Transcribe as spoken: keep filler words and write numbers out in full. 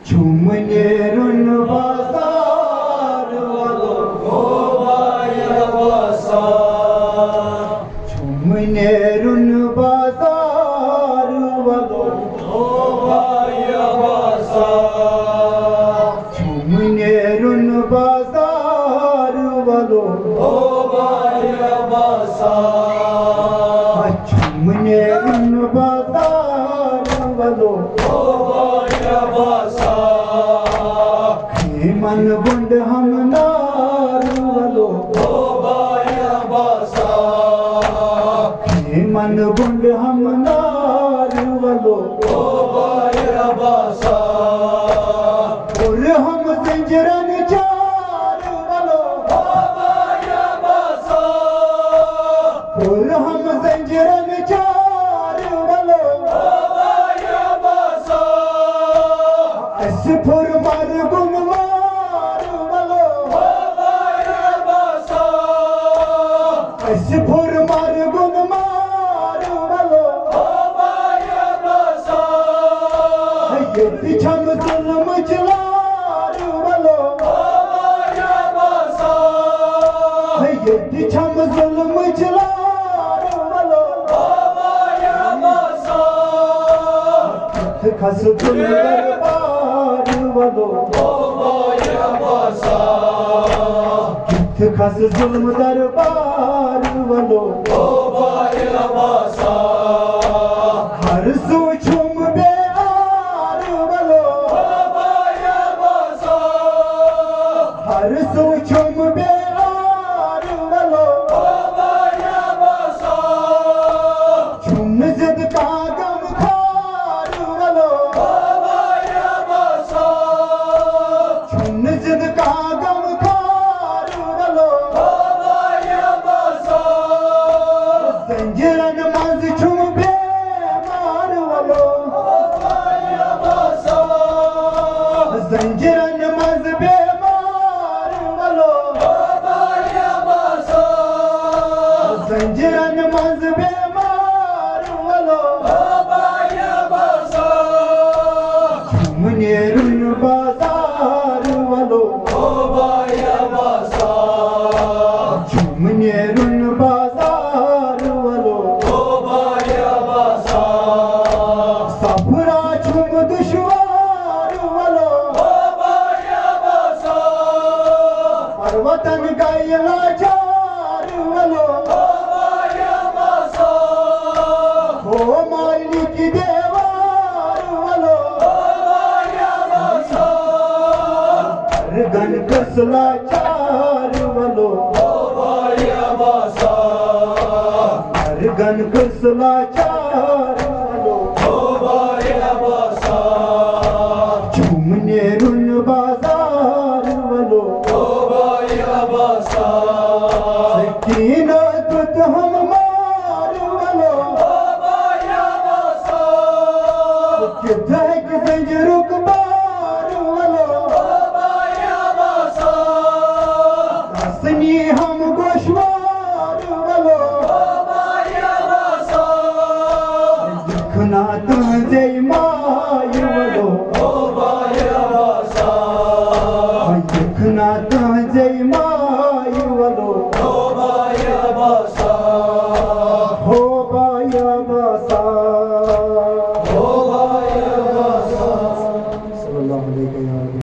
چھُم نیرُن بازار وَلو، او بایہِ عباسا۔ چھُم نیرُن بازار وَلو، او بایہِ عباسا۔ چھُم نیرُن بازار وَلو، او بایہِ عباسا۔ چھُم نیرُن بازار وَلو، او بایہِ عباسا۔ یِمن گُنڈ ہمنار وَلو، او بایہِ عباسا۔ یِمن گُنڈ ہمنار وَلو، او بایہِ عباسا۔ کوٚر ہم زنجیرن چار وَلو، او بایہِ عباسا۔ کوٚر ہم زنجیرن چار وَلو، او بایہِ عباسا۔ اَسہِ پھوٚر مرگُن وار وَلو، او بایہِ عباسا۔ اَسہِ پھوٚر مرگُن وار وَلو، او بایہِ عباسا۔ ییٚتہِ چھَم ظُلمٕچ لار وَلو، او بایہِ عباسا۔ ییٚتہِ چھَم ظُلمٕچ لار وَلو، او بایہِ عباسا۔ کِتھ کھسہٕ ظُلمہٕ دربار وَلو، او بایہِ عباسا۔ کِتھ کھسہٕ ظُلمہٕ دربار وَلو، او بایہِ عباسا۔ ہر سُہ چھُم بے عار وَلو، او بایہِ عباسا۔ ہر سُہ چھُم بے عار وَلو، او بایہِ عباسا۔ چھُم نہٕ زِندٕ کانٛہہ غم خار وَلو، او بایہِ عباسا۔ چھُم نہٕ زِندٕ کانٛہہ غم خار وَلو، او بایہِ عباسا۔ زنجیرن منٛز چھُم بیمار وَلو، او بایہِ عباسا۔ زنجیرن منٛز بیمار وَلو، او بایہِ عباسا۔ زنجیرن منٛز بیمار وَلو، او بایہِ عباسا۔ چھُم نیرُن بازار وَلو، او بایہِ عباسا۔ چھُم نیرُن بازار وَلو، او بایہِ عباسا۔ صفرا چھُم دُشوار وَلو، او بایہِ عباسا۔ پروتن گٔیہِ لاچار وَلو، او بایہِ عباسا۔ ہو مالک دیوار وَلو، او بایہِ عباسا۔ ارغن کٔژ لاچار وَلو، او بایہِ عباسا۔ ارغن کٔژ لاچار وَلو، او بایہِ عباسا۔ چھُم نیرُن بازار وَلو، او بایہِ عباسا۔ سکینہ دیُت ہم مار وَلو، او بایہِ عباسا۔ کِتھ ہیٚکہِ زنجیرُک بار وَلو، او بایہِ عباسا۔ تسنی ہم گوشوار وَلو، او بایہِ عباسا۔ یِکھ نا تُہنٛزے مایہِ وَلو، او بایہِ عباسا۔ یِکھ نا تُہنٛزے مایہِ وَلو، او بایہِ عباسا۔ ہو بایہِ عباسا۔ ہو بایہِ عباسا۔ صلی اللہ علیہ وسلم۔